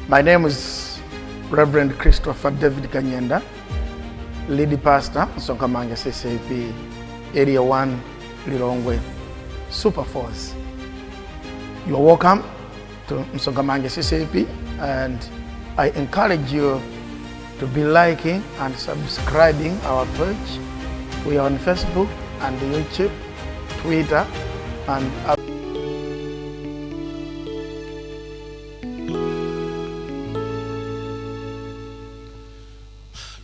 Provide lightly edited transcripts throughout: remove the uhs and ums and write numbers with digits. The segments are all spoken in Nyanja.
My name is Reverend Christopher David Kanyenda, lead pastor, Msonkhamanja CCAP, Area 1, Lilongwe, Super Force. You are welcome to Msonkhamanja CCAP, and I encourage you to be liking and subscribing our page. We are on Facebook and YouTube, Twitter, and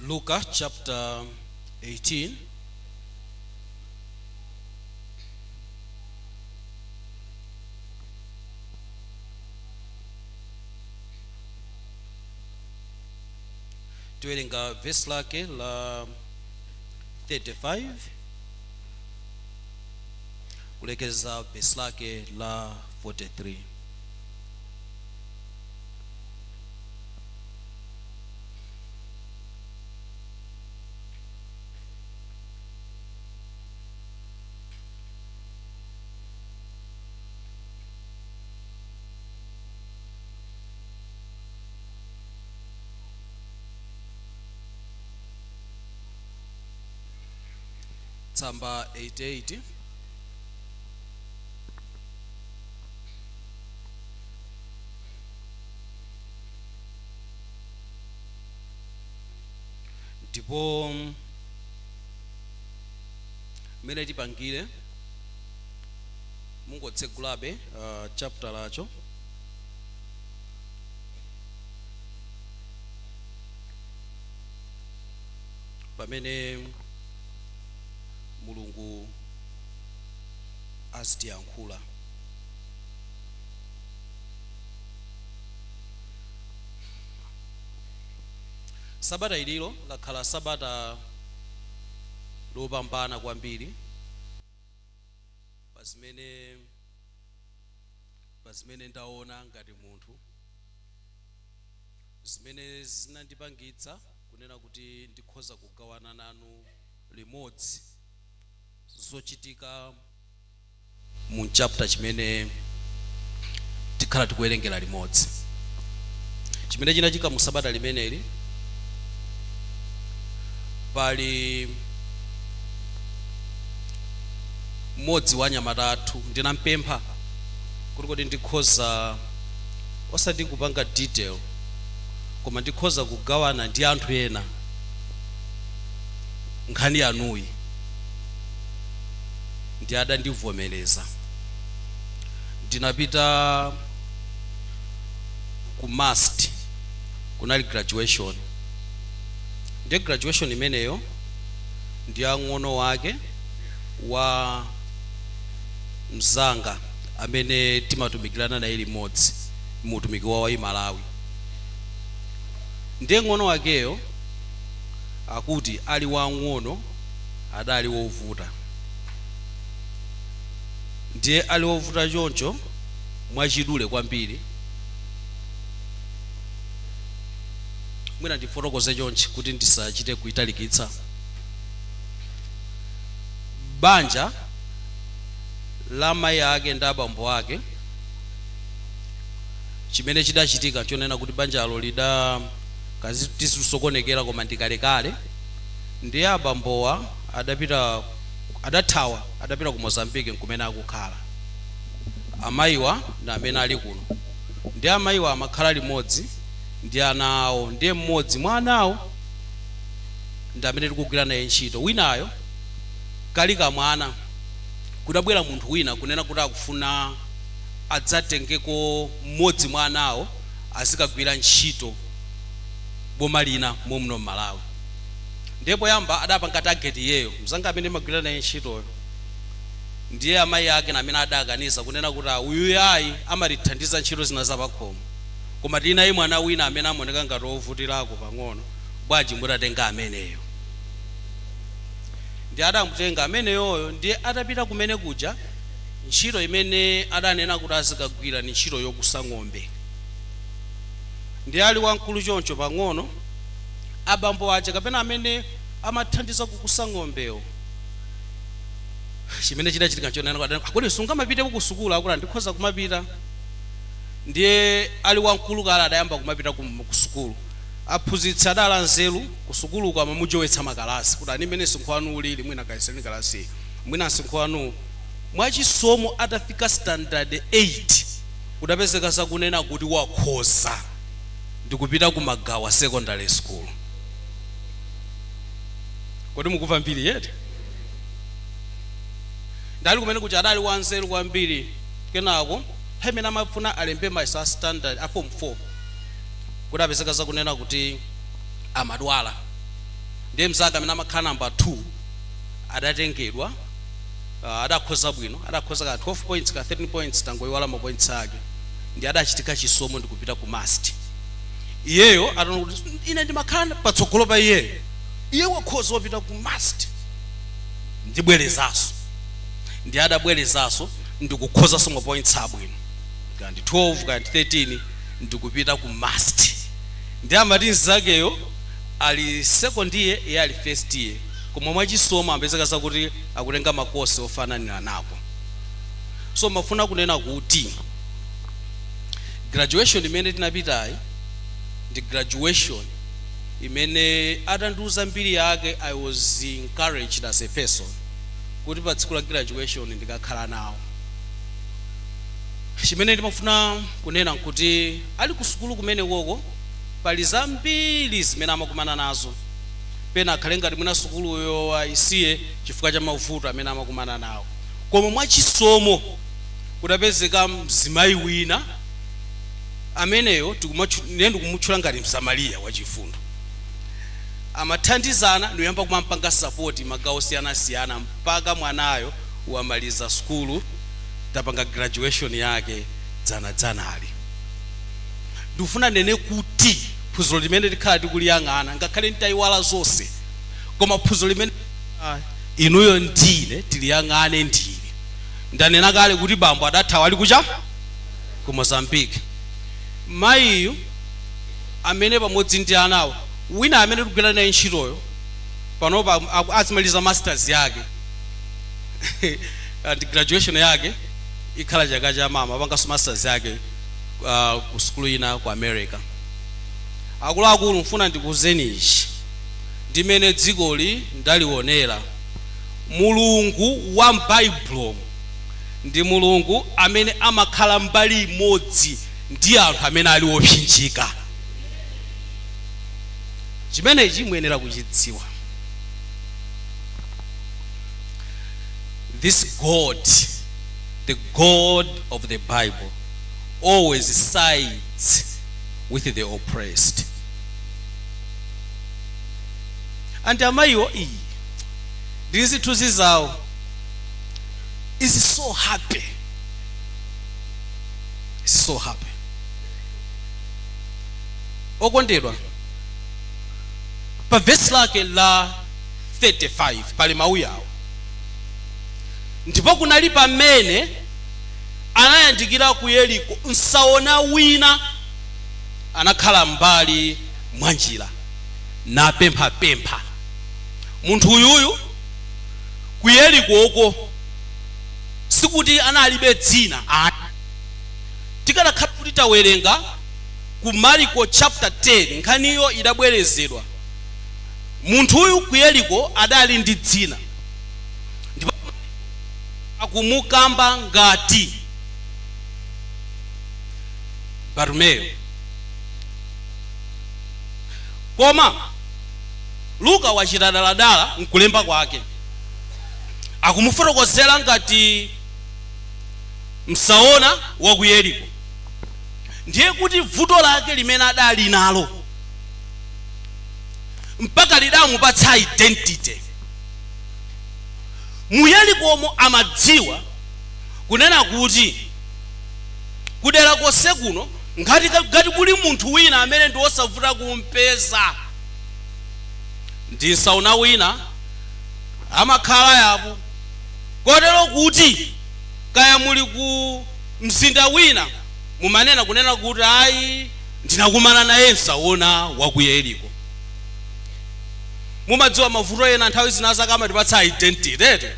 Luka chapter 18. Tiwerenga vesi lake la 35 kulekeza vesi lake la 43. Tsamba 88. Ndipo mmene tipangire, mungotsegulabe chapter lacho. Pamene Mulungu azitiyankhula. Sabata ililo lakhala sabata lopambana kwambiri pazimene ndaona ngati munthu, zimene zinandipangitsa kunena kuti ndikhoza kugawana nanu limodzi zochitika mu chapter chimene tikhala tikuwerengera limodzi. Chimene chinachitika mu sabata limeneli, pali mmodzi wa anyamata athu ndinampempha kuti kodi ndikhoza osati kupanga detail, koma ndikhoza kugawana ndi anthu ena nkhani yanuyi, ndi adandivomereza. Ndinapita ku MUST, kunali graduation. Ndi graduation imeneyo ndi ang'ono wake wa mzanga amene timatumikirana naye limodzi mu utumiki wa Malawi. Ndiye ng'ono wakeyo akuti ali wang'ono adali wovuta, ndiye ali wovuta choncho mwachidule kwambiri. Mwina ndifotokoze chonchi kuti ndisachite kuitalikitsa. Banja la mayi ake ndi abambo ake, chimene chidachitika chonena kuti banjalo lida kazitisokonekera, koma ndikalekale. Ndiye abambowa adapita, adathawa, adapita ku Mozambique nkumene akukhala. Amayiwa ndi amene ali kuno. Ndiye amayiwa amakhala limodzi ndi ana awo, ndiye mmodzi mwa ana awo ndi amene tikugwira naye ntchito. Winayo kali kamwana, kudabwera munthu wina kunena kuti akufuna adzatengeko mmodzi mwa ana awo azikagwira ntchito boma lina momuno m'Malawi. Ndiye poyamba adapanga target iyeyo mzanga amene amagwira naye ntchitoyo. Ndiye amayi ake amene adakaniza kunena kuti uyu yayi, amatithandiza ntchito zina zapakhomo, koma tili naye mwana wina amene amaoneka ngati wovutirako pang'ono, bwanji mutatenga ameneyo? Ndi adamutenga ameneyoyo. Ndiye atapita kumene kuja, ntchito imene adanena kuti azikagwira ni ntchito yokusa ng'ombe. Ndiye ali wamkulu choncho pang'ono, abambo aja kapena amene amathandiza kukusa ng'ombewo, chimene chidachitika nchonena kuti akodi sungamapite kusukulu? Akuti ndikhoza kumapita. Ndiye ali wamkulu kale adayamba kumapita ku sukulu. Aphunzitsi adala nzeru ku sukuluko amamujowetsa makalasi kuti ani mmene msinkhu wanu ulili, mwina kayeseni kalasi, mwina msinkhu wanu. Mwachisomo atafika standard 8 kudapezeka zakunena kuti wakhoza ndikupita ku Magawa Secondary School. Kodi mukumva mbiri yeti? Ndali kumene kuti adali wanzeru kwambiri. Kenako pamene amafuna alembe mayeso a standard a form 4, kuti apezeka zakunena kuti amadwala. Ndiye mzake amene amakhala namba 2 adatengedwa, adakhoza bwino, adakhoza ka 12 points ka 13 points, tangoiwala ma points ake. Ndi adachitika chisomo ndikupita ku MUST. Iyeyo ataona kuti ine ndimakhala patsogolo pa iyeyo, iye wakhoza wapita ku MUST, ndibwerezanso. Ndi adabwerezanso ndikukhozanso ma points abwino, kandi 12 kandi 13, ndikupita ku MUST. Ndi amati mzakeyo ali second year, iye ali first year, koma mwachisomo amapezeka zakuti akutenga makosi ofananira nako. So mafuna kunena kuti graduation imene tinapitayi ndi graduation imene atandiuza mbiri yake, I was encouraged as a person kuti pa tsiku la graduation ndikakhala nawo. Chimene ndimafuna kunena nkuti ali ku sukulu kumene koko pali zambiri zimene amakumana nazo. Pena akhale ngati mwina sukuluyo ayisiye chifukwa cha mavuto amene amakumana nawo, koma mwachisomo kudapezeka mzimayi wina ameneyo ine ndikumutchula ngati Msamariya wachifundo. Amathandizana ndiyamba kumampanga support magawo osiyanasiyana mpaka mwanayo wamaliza sukulu, tapanga graduation yake dzanadzanali. Ndikufuna nene kuti phunziro limene tikhala tikuliyang'ana, ngakhale nditayiwala zonse, koma phunziro limene inuyo ndine tiliyang'ane ndili, ndanena kale kuti bambo adathawa ali kucha ku Mozambique. Mayiyu amene pamodzi ndi anawo, wina amene tikugwira naye ntchitoyo panopa azimaliza masters yake and graduation yake ikhala chaka cha mama, apanganso masters yake ku sukulu ina ku America. Akuluakulu, mfuna ndikuuzeni ichi, ndimene dzikoli ndalionera, Mulungu wa m'Baibulo ndi Mulungu amene amakhala mbali imodzi ndi anthu amene ali opsinjika. Chimenechi muyenera kuchidziwa. This God, the God of the Bible, always sides with the oppressed. And amayiwo iyi ndi zithunzi zawo is so happy, is so happy. Okondedwa, pa vesi lake la 35 pali mawu yawo: "Ndipo kunali pamene anayandikira ku Yeriko, msaona wina anakhala mbali mwa njira napemphapempha." Munthu uyuyu ku Yerikoko sikuti analibe dzina ayi. Tikanakhala kuti tawerenga ku Mariko chapter 10, nkhaniyo idabwerezedwa. Munthuyu ku Yeriko adali ndi dzina, ndipo akumukamba ngati Bartumeyo, koma Luka wachita daladala nkulemba kwake, akumufotokozera ngati msaona wa ku Yeriko. Ndiye kuti vuto lake limene adali nalo mpaka lidamupatsa identity mu Yerikomo. Amadziwa kunena kuti kudera konse kuno ngati kuli munthu wina amene ndi wosavuta kumpeza ndi msaona wina amakhala yapo, kotero kuti kaya muli ku mzinda wina mumanena kunena kuti, "Ayi, ndinakumana naye msaona wa ku Yeriko." Mumadziwa mavuto ena nthawi zina zake amatipatsa identity tete.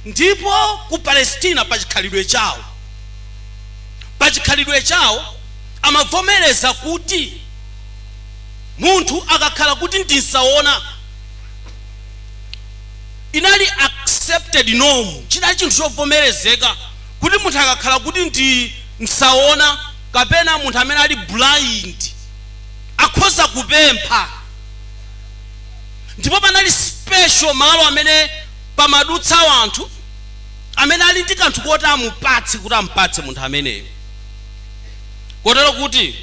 Ndipo ku Palestina pachikhalidwe chawo, pachikhalidwe chawo amavomereza kuti munthu akakhala kuti ndinsaona, inali accepted norm, chinali chinthu chovomerezeka kuti munthu akakhala kuti ndi msaona kapena munthu amene ali blind akhoza kupempha. Ndipo panali special malo amene pamadutsa anthu amene ali ndi kanthu koti amupatse, kuti amupatse munthu ameneyo, kotero kuti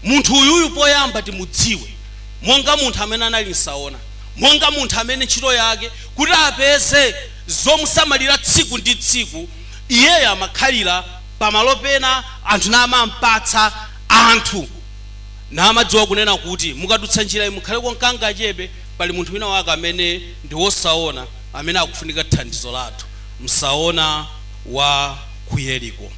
munthu uyuyu poyamba timudziwe monga munthu amene anali msaona, monga munthu amene ntchito yake kuti apeze zomusamalira tsiku ndi tsiku, iyeyo amakhalira pamalo pena anthu namampatsa, anthu namadziwa kunena kuti mukadutsa njira mukhale konkanga chebe, pali munthu wina wake amene ndi wosaona amene akufunika thandizo lathu, msaona wa ku Yeriko.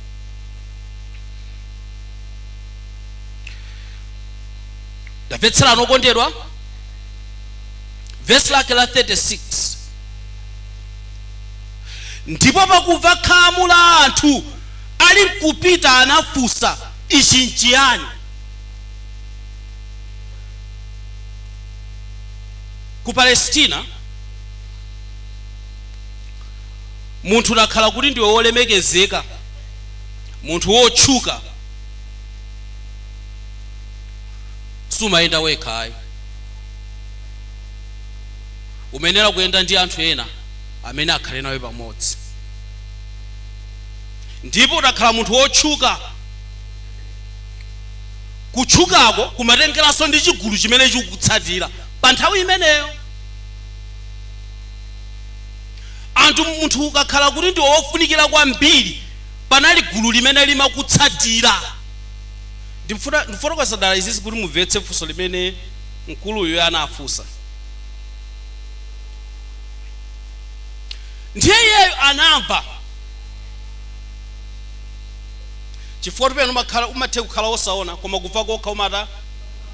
Ndamvetserani okondedwa, vesi lake la 36, ndipo pakumva khamu la anthu ali mkupita anafunsa, ichi nchiyani? Ku Palestina munthu unakhala kuti ndiwe wolemekezeka, munthu wotchuka, sumayenda wekha ayi, umenera kuyenda ndi anthu ena amene akhale nawe pamodzi. Ndipo utakhala munthu wotchuka, kutchukako kumatengeranso ndi chigulu chimene chikukutsatira pa nthawi imeneyo. Anthu, munthu ukakhala kuti ndi wofunikira kwambiri, panali gulu limene limakutsatira. Ndifotokoza dala izizi kuti mumvetse funso limene mkuluyu anafunsa. Ndiye iyeyo anamva, chifukwa pena umathe kukhala wosaona koma kumva kokha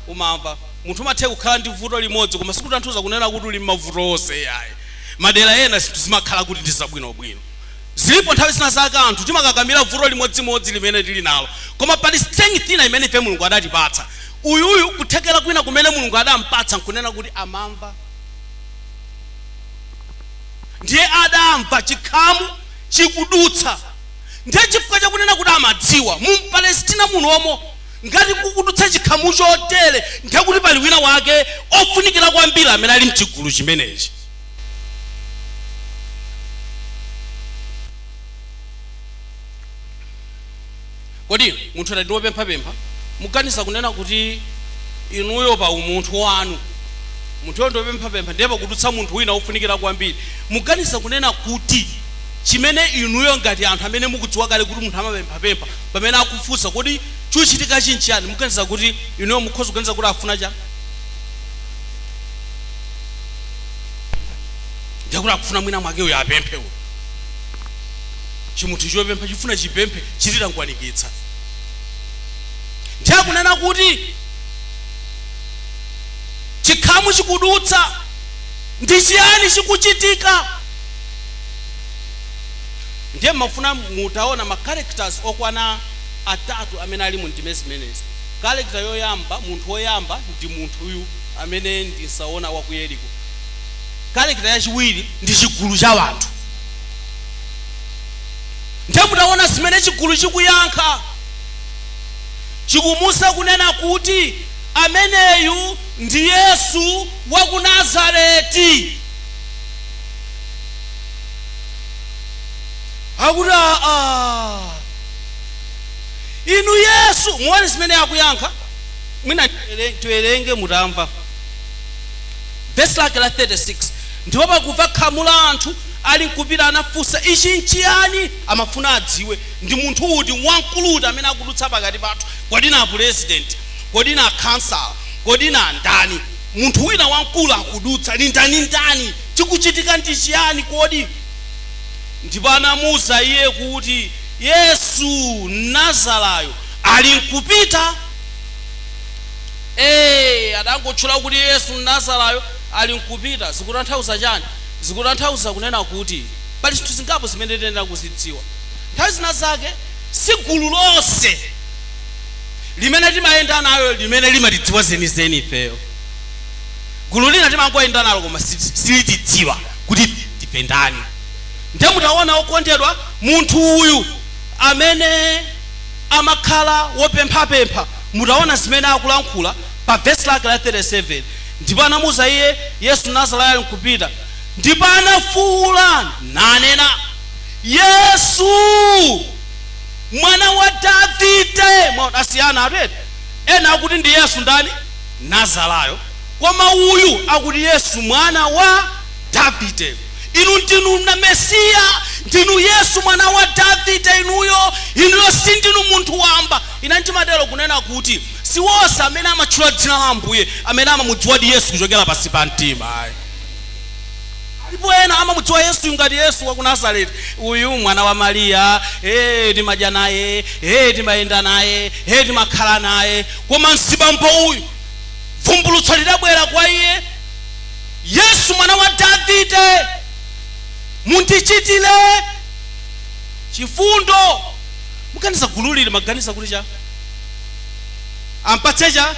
umamva. Munthu umathe kukhala ndi vuto limodzi koma sikutanthauza kunena kuti uli m'mavuto onse yayi. Madera ena zinthu zimakhala kuti ndi zabwinobwino. Zilipo nthawi zina zake anthu timakakamira vuto limodzimodzi limene tili nalo, koma pali strength ina imene ife Mulungu adatipatsa. Uyuyu kuthekera kwina kumene Mulungu adampatsa nkunena kuti amamva. Ndiye adamva chikhamu chikudutsa. Ndiye chifukwa chakunena kuti amadziwa mu Palestina munomo ngati kukudutsa chikhamu chotere, ndiye kuti pali wina wake ofunikira kwambiri amene ali mchigulu chimenechi. Kodi munthu atati wopemphapempha, muganiza kunena kuti inuyo pa umunthu wanu, munthuyo ndi wopemphapempha ndiye pakudutsa munthu wina wofunikira kwambiri, muganiza kunena kuti chimene inuyo ngati anthu amene mukudziwa kale kuti munthu amapemphapempha, pamene akufunsa kodi chochitika chinchiyani, muganiza kuti inuyo mukhoza kuganiza kuti afuna chani? Ndiye kuti akufuna mwina mwake uyo apemphe uyo. Chimunthu chopempha chifuna chipemphe chititangwanikitsa. Ndiye akunena kuti chikhamu chikudutsa, ndi chiyani chikuchitika? Ndiye mafuna mutaona ma characters okwana atatu amene ali mu ndime zimenezi. Character yoyamba, munthu woyamba ndi munthu uyu amene ndi msaona wa ku Yeriko. Character yachiwiri ndi chigulu cha anthu. Ndiye mutaona zimene chigulu chikuyankha, chikumusa kunena kuti ameneyu ndi Yesu wa ku Nazareti. Akuti aa, inu Yesu, muone zimene akuyankha. Mwina tiwerenge mutamva vesi lake la 36. Ndipo pakumva khamu la anthu ali nkupita anafunsa, ichi nchiyani? Amafuna adziwe ndi munthu uti wamkulu uti amene akudutsa pakati pathu. Kodi na president? Kodi na council? Kodi na ndani? Munthu wina wamkulu akudutsa ni ndani ndani? Chikuchitika ndi chiyani kodi? Ndipo anamuwuza iye kuti Yesu Nazarayo ali nkupita. Adangotchula kuti Yesu Nazarayo ali nkupita. Zikutanthauza chani? Zikutanthauza kunena kuti Pali zinthu zingapo zimene tiyenera kuzidziwa. Nthawi zina zake si gulu lonse limene timayenda nayo limene limatidziwa zenizeni ifeyo. Gulu lina timangoyenda nalo koma silitidziwa kuti ndife ndani. Ndiye mutaona, okondedwa, munthu uyu amene amakhala wopemphapempha, mutaona zimene akulankhula pa vesi lake la 37: "Ndipo anamuza iye, Yesu Nazareti nkupita. Ndipo anafuwula nanena, Yesu mwana wa Davide." Mwaona, asiyana atete. Ena akuti ndi Yesu ndani? Nazarayo. Koma uyu akuti Yesu mwana wa Davide, inu ndinu na Mesiya, ndinu Yesu mwana wa Davide. Inuyo sindinu munthu wamba. Ine ndimatero kunena kuti si wonse amene amatchula dzina la Ambuye amene amamudziwadi Yesu kuchokera pansi pa mtima, ayi. Alipo ena amamudziwa Yesu ngati Yesu wa ku Nazareti uyu, mwana wa Mariya, timadya naye, timayenda naye, timakhala naye. Koma msibambo uyu, vumbulutso lidabwera kwa iye: "Yesu mwana wa Davide, mundichitire chifundo." Muganiza gululire maganiza kuti cha ampatse cha?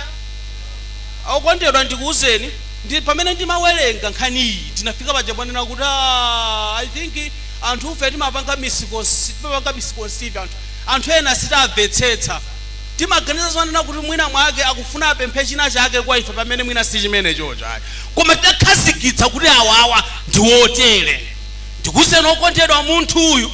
Okondedwa, ndikuwuzeni, ndi pamene ndimawerenga nkhani iyi ndinafika paja ponena kuti, I think anthu ufe timapanga misconceive anthu ena sitamvetsetsa. Timaganiza zonena kuti mwina mwake akufuna apemphe china chake kwa ife, pamene mwina si chimene chocho, ayi. Koma tidakhazikitsa kuti awawa ndi wotere. Ndikuwuzeni, okondedwa, munthu uyu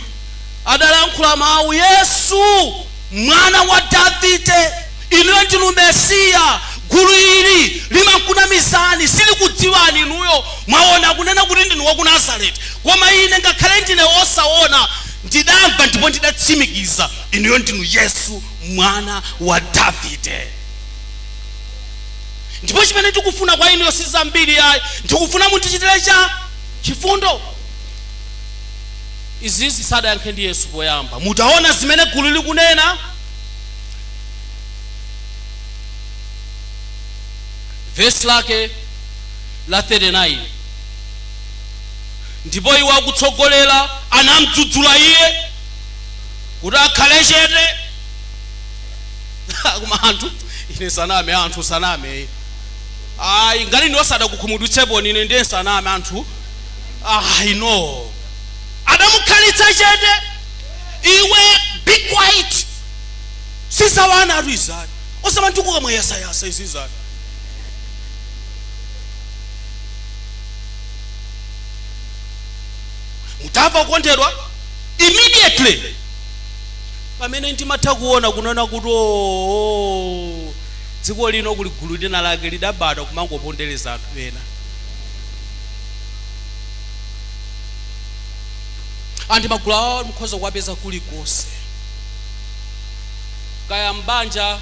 adalankhula mawu: "Yesu mwana wa Davide, inuyo ndinu Mesiya. Gulu ili limakunamizani, silikudziwani inuyo. Mwaona, kunena kuti ndinu wa ku Nazareti, koma ine ngakhale ndine wosaona ndidamva ndipo ndidatsimikiza inuyo ndinu Yesu mwana wa Davide. Ndipo chimene ndikufuna kwa inuyo si zambiri ayi, ndikufuna mundichitire cha chifundo." Izizi sadayankhe ndi Yesu poyamba. Mutaona zimene gulu likunena, vesi lake la 39: "Ndipo iwo akutsogolera anamdzudzula iye kuti akhale chete." Koma anthu, ine saname, anthu saname, ayi. Ngati ndi osadakukhumudwitsepo ine, ndiye saname anthu, ayi, no. Adamukhalitsa chete: "Iwe, be quiet, sizawana atu izani, osamantukuka mwayasayasa izizani." Mutamva, kukondedwa, immediately pamene ndimatha kuona kunena kuti, oh, dziko lino kuli gulu lina lake lidabadwa kumangopondereza anthu ena. Anthu magulu awo mukhoza kuwapeza kulikonse, kaya mbanja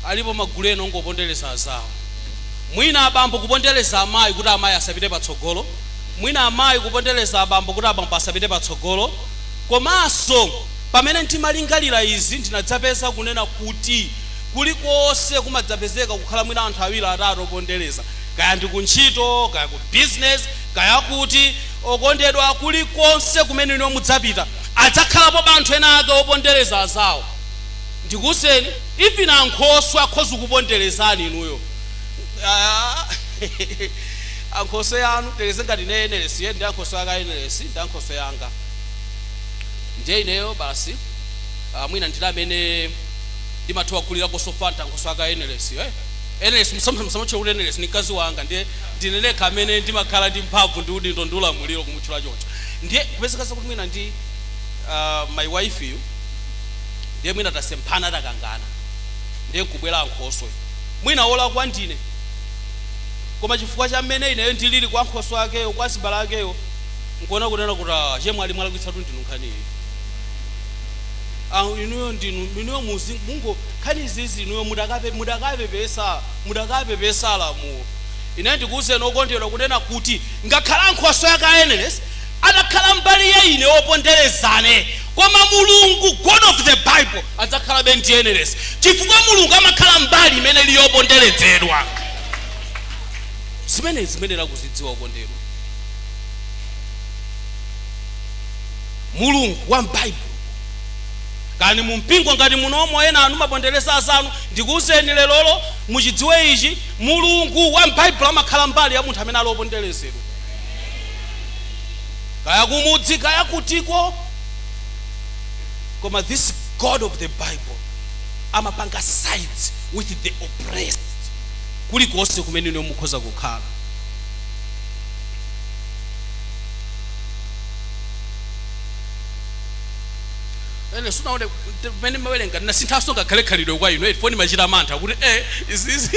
alipo magulu ena ongopondereza azawo. Mwina abambo kupondereza amayi kuti amayi asapite patsogolo, mwina amayi kupondereza abambo kuti abambo asapite patsogolo. Komanso pamene ndimalingalira izi, ndinadzapeza kunena kuti kulikonse kumadzapezeka kukhala mwina anthu awiri, atatu opondereza, kaya ndi kuntchito, kaya ku business, kaya kuti. Okondedwa, kulikonse kumene inu mudzapita adzakhalapo anthu ena ake opondereza azawo. Ndikuwuzeni, even ankhoswe akhoza kuponderezani inuyo. Ankhoswe yanu, tereze ngati ine Enelesi, ye ndi ankhoswe aka Enelesi, ndi ankhoswe yanga, ndiye ineyo basi, mwina ndili amene ndimatha kugulirako Fanta ankhoswe aka Enelesi. Enelesi musamutchule kuti Enelesi, ni mkazi wanga. Ndiye ndine nekha amene ndimakhala ndi mphamvu ndi udindo ndi ulamuliro kumutchula choncho. Ndiye kupezekaza kuti mwina ndi my wife yu, ndiye mwina tasemphana, takangana, ndiye nkubwera ankhoswe. Mwina wolakwa ndine, koma chifukwa cha mmene ineyo ndilili kwa ankhoswe akeyo, kwa zibale akeyo, nkuona kunena kuti, "Ah, chemwali, mwalakwitsatu ndinu nkhaniyi. Ah, inuyo ndinu, inuyo muzi mungo nkhani izizi, inuyo mudakapepesa, mudakapepesa lamulo." Ine ndikuwuzeni, okondedwa, kunena kuti ngakhala ankhoswe aka Enelesi adakhala mbali ya ine oponderezane, koma Mulungu, God of the Bible, adzakhalabe ndi Enelesi, chifukwa Mulungu amakhala mbali imene ili yoponderezedwa. Zimene lakuzidziwa, okondedwa. Mulungu wa m'Baibulo, kani mumpingo ngati munomo ena anu maponderesa asanu, ndikuwuzeni lelolo muchidziwe ichi, Mulungu wa m'Baibulo amakhala mbali ya munthu amene ali oponderezedwa, kaya kumudzi kaya kutiko, koma this God of the Bible amapanga sides with the oppressed kulikonse kumene inu mukhoza kukhala. Ene sunaone pamene mawerenga ndinasinthanso ngakhale khalidwe kwa inu, foni machita mantha kuti is this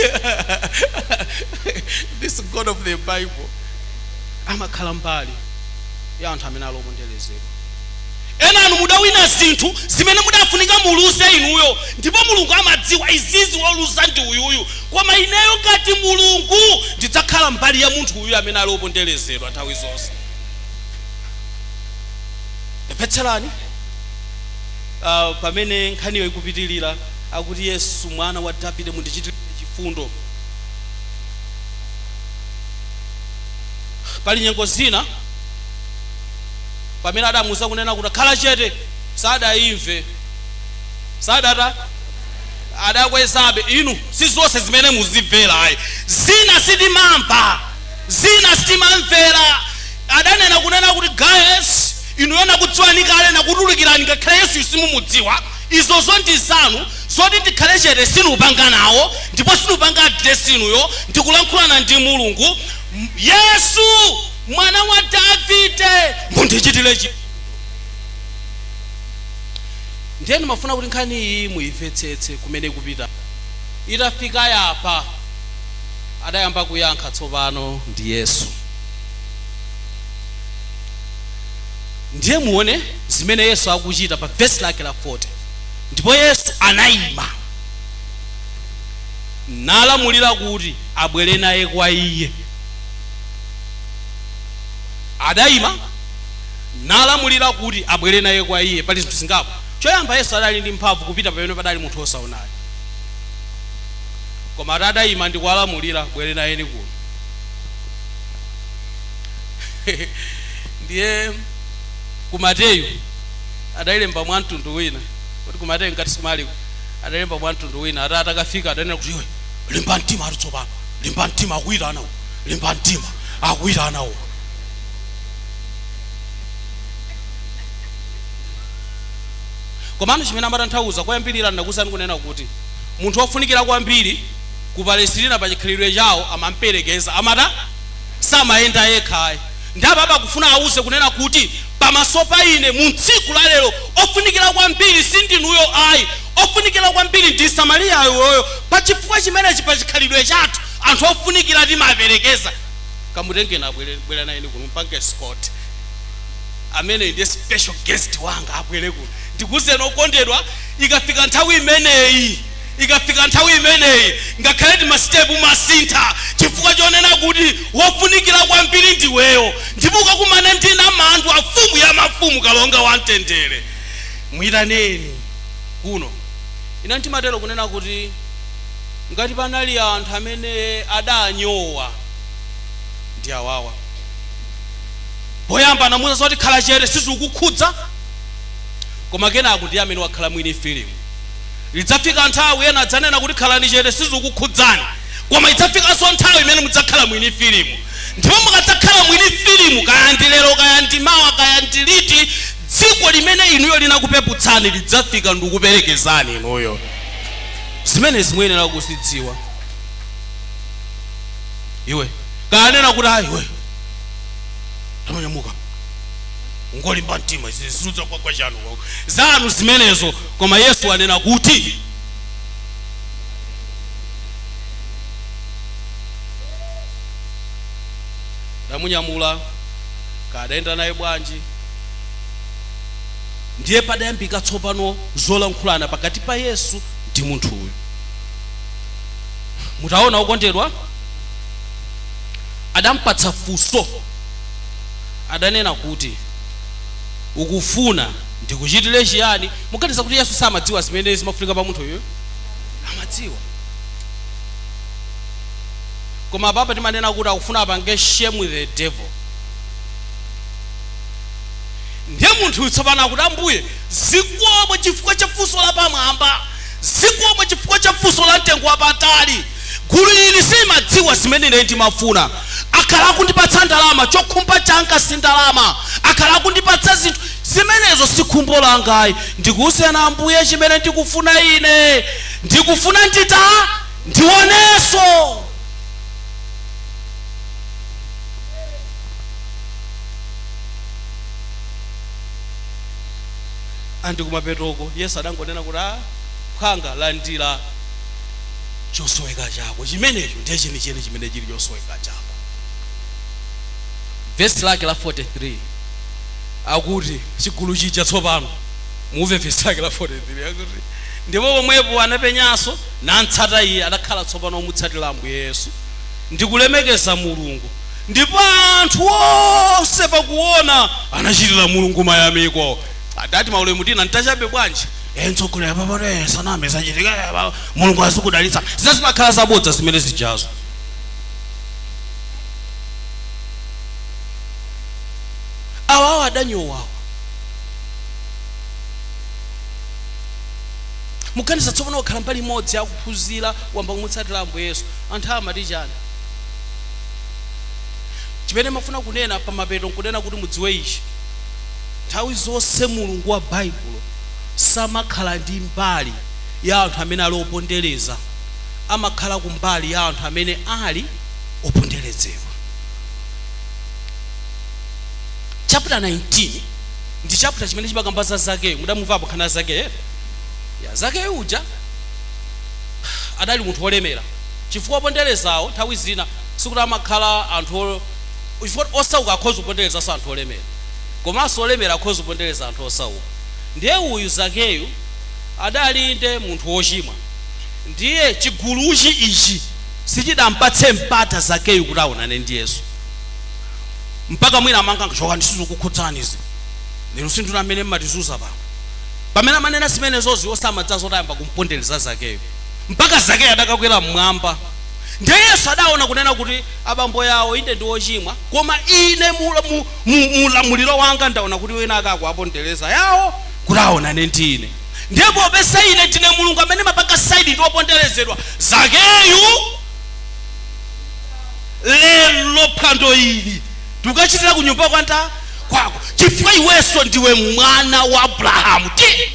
this God of the Bible amakhala mbali ya anthu amene ali oponderezedwa. Ena anu mudawina zinthu zimene mudafunika muluze inuyo, ndipo Mulungu amadziwa izizi woluza ndi uyuyu, koma ineyo ngati Mulungu ndidzakhala mbali ya munthu uyu amene ali oponderezedwa nthawi zonse. Mvetserani pamene nkhaniyo ikupitirira, akuti Yesu mwana wa Davide mundichitire chifundo. Pali nyengo zina pamene adamuwuza kunena kuti khala chete, sadayimve, sadata adakwezabe. Inu si zonse zimene muzimvera ayi, zina sitimamva, zina sitimamvera. Adanena kunena kuti guys, inu yona kudziwani kale nakutulukirani, ngakhale Yesu simumudziwa, izozo ndi zanu zoti ndikhale chete sinupanga nawo, ndipo sinupanga address inuyo, ndikulankhulana ndi Mulungu. Yesu mwana wa Davide mundichitire chifundo. Ndiye ndimafuna kuti nkhani iyi muyimvetsetse kumene kupita. Itafika yapa adayamba kuyankha tsopano ndi Yesu. Ndiye muone zimene Yesu akuchita pa vesi lake la 40. Ndipo Yesu anayima nalamulira kuti abwere naye kwa iye. Adayima nalamulira kuti abwere naye kwa iye. Pali zinthu zingapo. Choyamba, Yesu adali ndi mphamvu kupita pamene padali munthu osaonayo, koma atadayima ndi kuwalamulira bwere nayeni kuno. Ndiye ku Mateyu adayilemba mwa mtundu wina, kuti ku Mateyu ngati simaliko adalemba mwa mtundu wina, ati atakafika adanena kuti iwe limba mtima, ati tsopano limba mtima, akuyitana uko, limba mtima, akuyitana uko. Komano chimene amatanthauza koyambirira, ndakuwuzani kunena kuti munthu wofunikira kwambiri ku Palestina pa chikhalidwe chawo amamperekeza, amata samayenda yekhayi. Ndi apa akufuna awuze kunena kuti pamaso pa ine mu tsiku la lero ofunikira kwambiri sindinuyo ayi, ofunikira kwambiri ndi Samariya iwoyo. Pa chifukwa chimenechi pa chikhalidwe chathu anthu ofunikira timaperekeza. Kamutengeni abwere naye kuno, mpange escort, amene ndiye special guest wanga abwere kuno. Ndikuwuzeni okondedwa, ikafika nthawi imeneyi, ikafika nthawi imeneyi, ngakhale timasitepu masintha, chifukwa chonena kuti wofunikira kwambiri ndiweyo, ndipo ukakumane ndi namanthu afumu ya mafumu, kalonga wamtendere, mwitaneni kuno. Ine ndimatero kunena kuti ngati panali anthu amene adanyowa ndi awawa. Poyamba anamuwuza zoti khala chete, sizikukhudza, koma kenako ndi amene wakhala mwini filimu. Lidzafika nthawi ena adzanena kuti khalani chete, sizikukhudzani, koma idzafikanso nthawi imene mudzakhala mwini filimu. Ndipo mukadzakhala mwini filimu, kaya ndi lero kaya ndi mawa kaya ndi liti, dziko limene inuyo linakupeputsani lidzafika ndikuperekezani inuyo. Zimene zimuyenera kuzidziwa. Iwe kanena kuti ayi iwe tamanyamuka, ngolimba mtima, izi zidzakwagwa chanu zanu zimenezo. Koma Yesu anena kuti tamunyamula kadayenda naye bwanji. Ndiye padayambika tsopano zolankhulana pakati pa Yesu ndi munthuyu. Mutaona okondedwa, adampatsa funso, adanena kuti ukufuna ndikuchitire chiyani? Muganiza kuti Yesu samadziwa zimene zimafunika pa munthuyu? Amadziwa. Koma papa timanena kuti akufuna apange shame with the devil. Ndiye munthu tsopano akuti, Ambuye zikomo chifukwa cha funso lapamwamba, zikomo chifukwa cha funso la mtengo wapatali. Gulu ili silimadziwa zimene ine ndimafuna. Akhala akundipatsa ndalama, chokhumba changa si ndalama. Akhala akundipatsa zinthu zimenezo, si khumbo langayi. Ndikuwuzeni Ambuye chimene ndikufuna ine, ndikufuna ndita ndionenso. Andi kumapetoko Yesu adangonena kuti, a phwanga, landira chosoweka chako. Chimenecho ndiye chenicheni chimene chili chosoweka chako. Vesi lake la 43 akuti chigulu chija tsopano muve vesi lake la 43 akuti, ndipo pomwepo anapenyanso nantsata iye. Adakhala tsopano omutsatira Ambuye Yesu ndikulemekeza Mulungu. Ndipo anthu onse pakuona anachitira Mulungu mayamiko. Adati maulemu tina ntachabe bwanji mtsogolera papano saname zachitika, Mulungu azikudalitsa. Zina zimakhala zabodza zimene zijazo. Awawo adanyowawa. Muganiza tsopano wakhala mbali imodzi akuphunzira, wamba kumutsatira Ambuye Yesu, anthu amati chani? Chimene mafuna kunena pamapeto nkunena kuti mudziwe ichi: nthawi zonse Mulungu wa Baibulo samakhala ndi mbali ya anthu amene ali opondereza, amakhala ku mbali ya anthu amene ali oponderezedwa. Chapter 19 ndi chapter chimene chimakamba za Zakeyo. Mudamumvapo nkhani ya Zakeyo? Ya Zakeyo uja adali munthu wolemera, chifukwa oponderezawo nthawi zina sikuti amakhala anthu, chifukwa osauka akhoza kuponderezanso anthu olemera, komanso olemera akhoza kupondereza anthu osauka. Ndiye uyu Zakeyu adali nde munthu wochimwa. Ndiye chiguluchi ichi sichidampatse mpata Zakeyu kuti aonane ndi Yesu, mpaka mwina amanga choka, ndisizikukhudzani izi, lero sinduna amene mmatizunza pano. Pamene amanena zimenezozi, osamadza zotayamba kumpondereza Zakeyo, mpaka Zakeyo adakakwera mmwamba. Ndiye Yesu adaona kunena kuti abambo yawo inde ndi ochimwa, koma ine mulamuliro wanga ndaona kuti wina akakuapondereza yawo kuti aonane ndi ine. Ndiye popeza ine ndine Mulungu amene mapanga side ndi oponderezedwa, Zakeyu, lero phwando ili tikukachitira ku nyumba kwanta kwako, chifukwa iwenso ndiwe mwana wa Abrahamu. Ti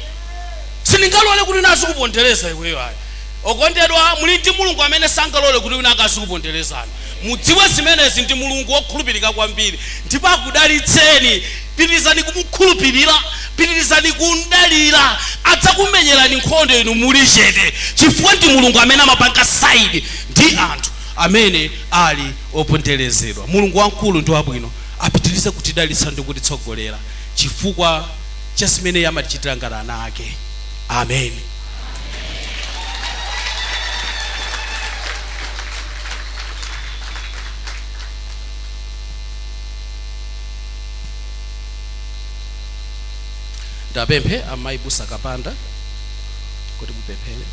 sindingalole kuti wina azikupondereza iweyo ayi. Okondedwa, muli ndi Mulungu amene sangalole kuti wina akazikuponderezani. Mudziwe zimenezi. Ndi Mulungu wokhulupirika kwambiri ndipo akudalitseni. Pitirizani kumukhulupirira, pitirizani kundalira, adzakumenyerani nkhondo inu muli chete, chifukwa ndi Mulungu amene amapanga side ndi anthu amene ali oponderezedwa. Mulungu wamkulu ndi wabwino apitirize kutidalitsa ndi kutitsogolera chifukwa cha zimene amatichitira ngati ana ake. Amen. Ndapemphe amayi Busa Kapanda kuti mupemphere.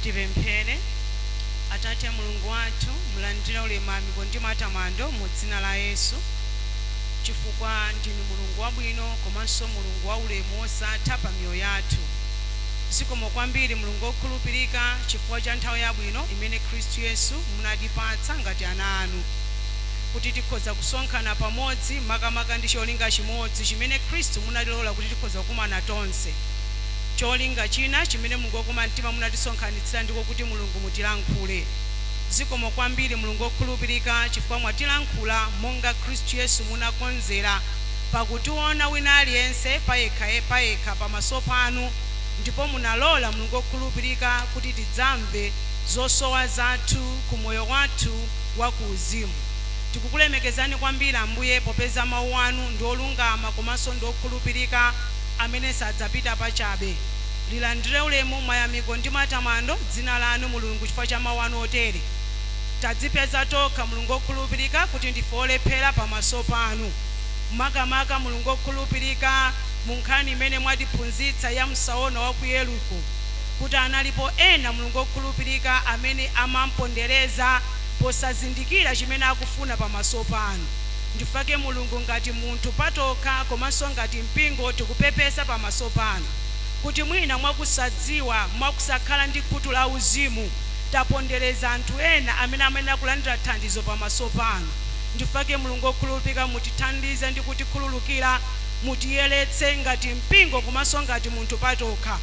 Tipemphere. Atate Mulungu wathu, mulandire ulemu, mayamiko ndi matamando mu dzina la Yesu, chifukwa ndinu Mulungu wabwino komanso Mulungu wa ulemu wosatha pa miyoyo yathu. Zikomo kwambiri, Mulungu wokhulupirika, chifukwa cha nthawi yabwino imene Khristu Yesu munatipatsa ngati ana anu, kuti tikhoza kusonkhana pamodzi makamaka ndi cholinga chimodzi chimene Khristu munatilola kuti tikhoza kukumana tonse. Cholinga china chimene Mulungu wokoma mtima munatisonkhanitsira ndiko kuti Mulungu mutilankhule. Zikomo kwambiri, Mulungu wokhulupirika, chifukwa mwatilankhula monga Khristu Yesu munakonzera pakutiona wina aliyense payekha payekha pamaso panu, ndipo munalola, Mulungu wokhulupirika, kuti tidzamve zosowa zathu ku moyo wathu wa ku uzimu. Tikukulemekezani kwambiri, Ambuye, popeza mawu anu ndi olungama komanso ndi okhulupirika amene sadzapita pachabe. Lilandire ulemu, mayamiko ndi matamando dzina lanu, Mulungu, chifukwa cha mawu anu otere. Tadzipeza tokha, Mulungu wokhulupirika, kuti ndife olephera pamaso panu, makamaka, Mulungu wokhulupirika, mu nkhani imene mwatiphunzitsa ya msaona wa ku Yeriko. Kuti analipo ena, Mulungu okhulupirika, amene amampondereza posazindikira chimene akufuna pamaso panu. Ndifake Mulungu, ngati munthu patokha komanso ngati mpingo, tikupepesa pamaso panu kuti mwina mwakusadziwa, mwakusakhala ndi khutu la uzimu, tapondereza anthu ena amene amayenera kulandira thandizo pamaso panu. Ndifake Mulungu okhulupirika, mutithandize ndi kutikhululukira, mutiyeretse ngati mpingo komanso ngati munthu patokha.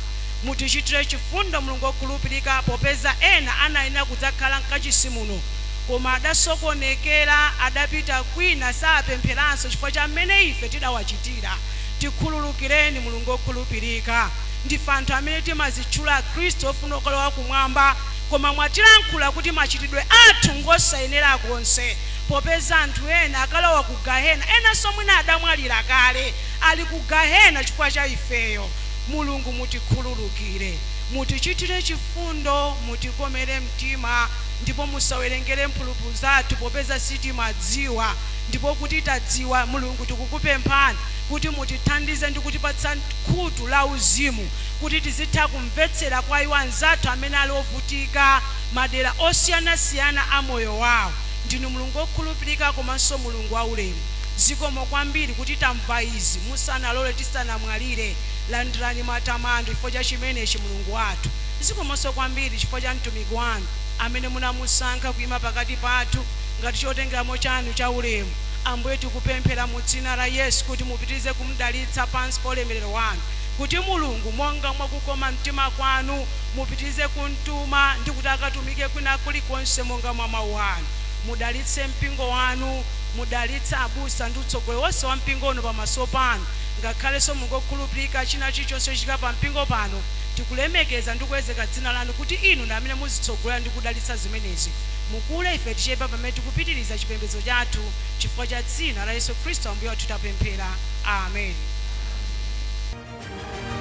Mutichitire chifundo, Mulungu okhulupirika, popeza ena anayenera kudzakhala mkachisi muno koma adasokonekera, adapita kwina, sapempheranso chifukwa cha mmene ife tidawachitira. Tikhululukireni, Mulungu okhulupirika. Ndife anthu amene timazitchula Khristu ofuna okalowa kumwamba, koma mwatilankhula kuti machitidwe athu ngosayenera konse, popeza anthu ena akalowa ku gahena, enanso mwina adamwalira kale, ali ku gahena chifukwa cha ifeyo. Mulungu, mutikhululukire, mutichitire chifundo, mutikomere mtima, ndipo musawerengere mphulupulu zathu, popeza sitimadziwa. Ndipo kuti tadziwa, Mulungu, tikukupemphani kuti mutithandize ndi kutipatsa khutu la uzimu kuti tizitha kumvetsera kwa iwo anzathu amene ali ovutika madera osiyanasiyana a moyo wawo. Ndinu Mulungu okhulupirika komanso Mulungu waulemu. Zikomo kwambiri kuti tamva izi musanalole tisanamwalire. Landirani matamando chifukwa cha chimenechi, Mulungu wathu. Zikomonso kwambiri chifukwa cha mtumiki wanu amene munamusankha kuyima pakati pathu ngati chotengeramo chanu cha ulemu. Ambuye, tikupemphera mu dzina la Yesu kuti mupitirize kumudalitsa pansi pa ulemerero wanu, kuti Mulungu, monga mwakukoma mtima kwanu, mupitirize kumtuma ndi kuti akatumike kwina kulikonse monga mwa mawu anu. Mudalitse mpingo wanu, mudalitse abusa ndi utsogoleri wonse wa mpingo uno pamaso panu. Ngakhalenso, Mulungu okhulupirika, china chilichonse chochitika pa mpingo pano, tikulemekeza ndi kukwezeka dzina lanu kuti inu ndi amene muzitsogolera ndi kudalitsa zimenezi. Mukule, ife tichepa, pamene tikupitiriza chipembedzo chathu. Chifukwa cha dzina la Yesu Khristu Ambuye wathu tapemphera, amen.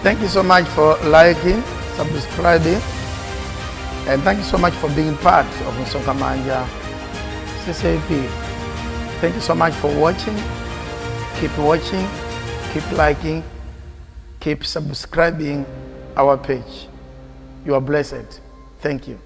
Thank you so much for liking, subscribing, and thank you so much for being part of Msonkhamanja CCAP. Thank you so much for watching. Keep watching, keep liking, keep subscribing our page. You are blessed. Thank you.